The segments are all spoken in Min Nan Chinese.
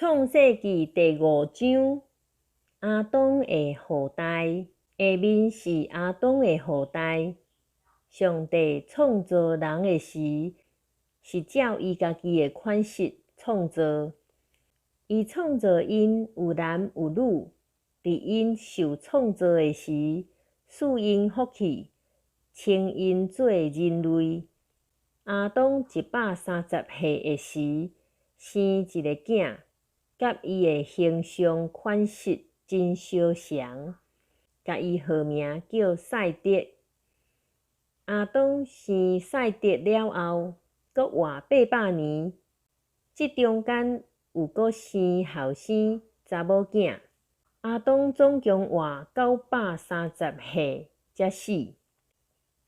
創世記第五章，亞當的後代，下面是亞當的後代。上帝創造人的時，是照伊家己的款式創造。伊創造𪜶有男有女。佇𪜶受創造的時，賜𪜶福氣，稱𪜶做人類。亞當130歲的時，生一个囝，佮伊的形象款式真相像，共伊號名叫賽德。亞當生賽德了後，閣活800年，這中間有閣生後生查某囝。亞當總共活930歲才死。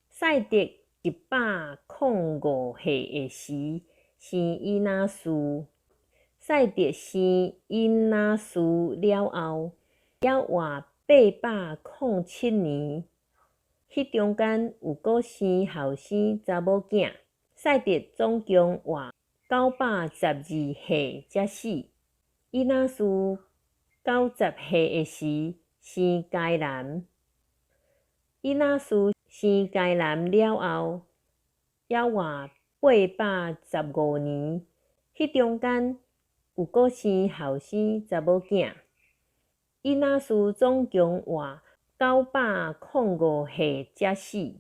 賽德105歲的時，生以拿書。賽德生以拿書了後，猶活807年。彼中間有閣生後生查某囝。賽德總共活912歲才死。以拿書90歲的時，生該南。以拿書生該南了後，猶活815年。彼中間有閣生後生查某囝。以拿書總共活905歲才死。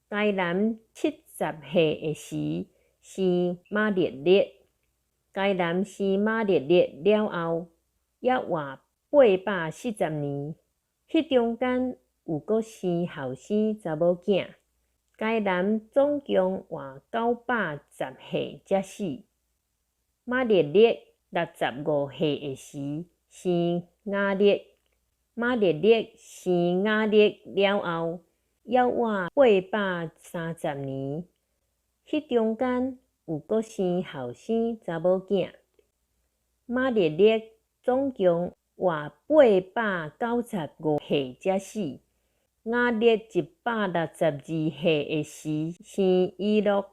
該南70歲的時，生瑪列列。該南生瑪列列了後，猶活840年。彼中間有閣生後生查某囝。該南總共活910歲才死。瑪列列65歲的時，生雅列。瑪列列生雅列了後，猶活830年。彼中間有閣生後生查某囝。瑪列列總共活895歲才死。雅列162歲的時，生以諾。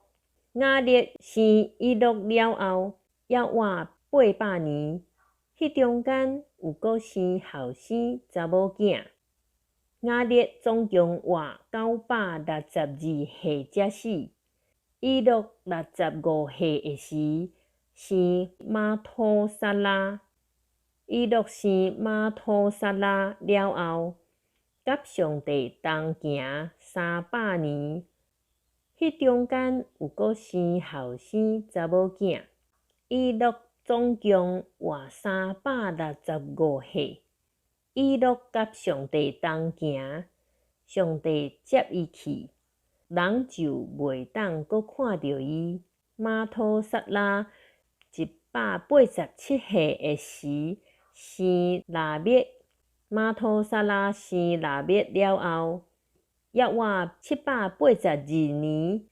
雅列生以諾了後，猶活800年。彼中間有閣生後生查某囝。雅列總共活962歲才死。以諾65歲的時，生瑪土撒拉。以諾生瑪土撒拉了後，佮上帝同行300年。彼中間有閣生後生查某囝。以諾總共活365歲。以諾佮上帝同行，上帝接伊去，人就袂當閣看著伊。瑪土撒拉187歲的時，生拉麥。瑪土撒拉生拉麥了後，猶活782年。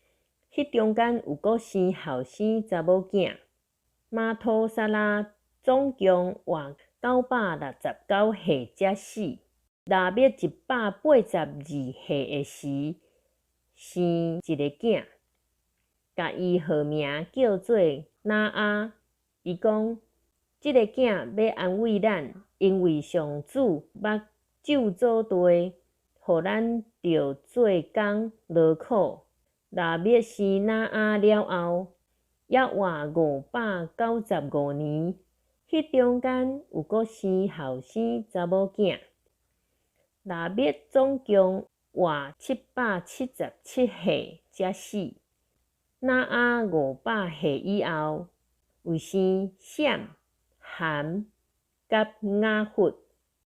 彼中間有閣生後生查某囝。瑪土撒拉總共活969歲才死。拉麥182歲的時，生一个囝，共伊號名叫做拿亞。伊講：這个囝欲安慰咱，因為上主捌咒詛地，予咱著做工勞苦。拉麥生拿亞了後，猶活595年。彼中間有閣生後生查某囝。拉麥總共活777歲才死。拿亞500歲以後，有生閃、含佮雅弗。